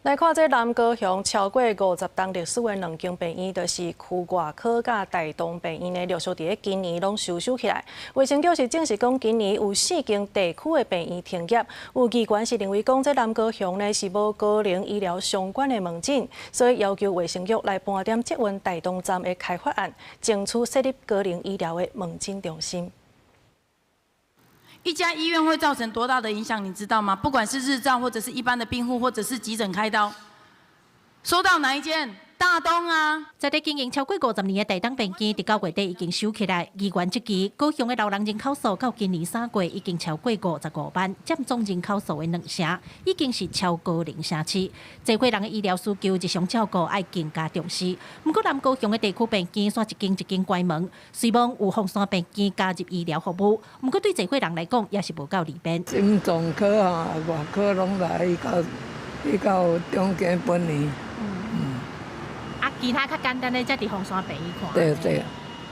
來看這南高雄超過50冬歷史的兩間病院，就是區外科佮大東病院呢，陸續佇咧今年攏收收起來。衛生局是證實講，今年有四間地區的病院停業。有議員是認為講，這南高雄呢是無高齡醫療相關的門診，所以要求衛生局來盤點捷運大東站的開發案，爭取設立高齡醫療的門診中心。一家醫院會造成多大的影響，你知道嗎？不管是日照，或者是一般的病護，或者是急診開刀，收到哪一間？大東啊！在咧經營超過50年的大東病院，佇9月底已經收起來。議員質疑高雄的老人人口數到今年3月已經超過55萬，佔總人口數的兩成，已經是超高齡城市。濟歲人的醫療需求日常照顧愛更加重視。毋過南高雄的地區病院煞一間一間關門，雖罔有鳳山病院加入醫療服務，毋過對濟歲人來講也是無夠利便。心臟科啊、外科攏來到去到中間分院。啊，其他較簡單的，才佇鳳山病院看。對對，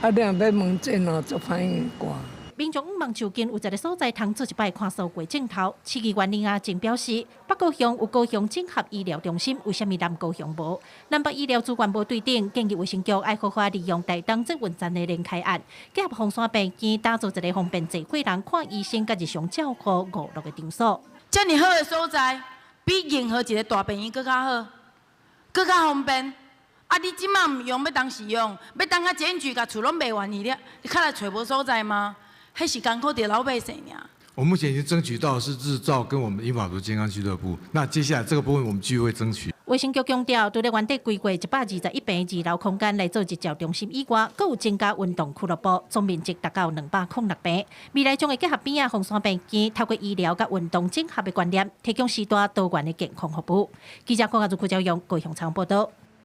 啊，你若欲門診哦，足歹掛。民眾向望就近有一個所在通做一擺看數據鏡頭。市議員林阿靜表示，北高雄有高雄整合醫療中心，為啥物南高雄無？南北醫療資源無對等，建議衛生局愛好好利用大東捷運站的聯開案，結合鳳山病院，打造一個方便濟歲人看醫生佮日常照顧娛樂的場所。遮爾好的所在，比任何一個大病院閣較好，閣較方便。啊！你這馬毋用，欲當時用？欲等甲檢舉，共厝攏賣完去了，你較來揣無所在嗎？彼是艱苦佇老百姓爾。我目前已經爭取到是日照跟我們銀髮族健康俱樂部，那接下來這個部分我們繼續會爭取。衛生局強調，除了原底規劃121坪二樓空間來做日照中心以外，閣有增加運動俱樂部，總面積達到206坪。未來將會結合邊仔鳳山病院，透過醫療佮運動整合的觀念，提供時代多元的健康服務。記者郭阿如、郭昭勇高雄採訪報導。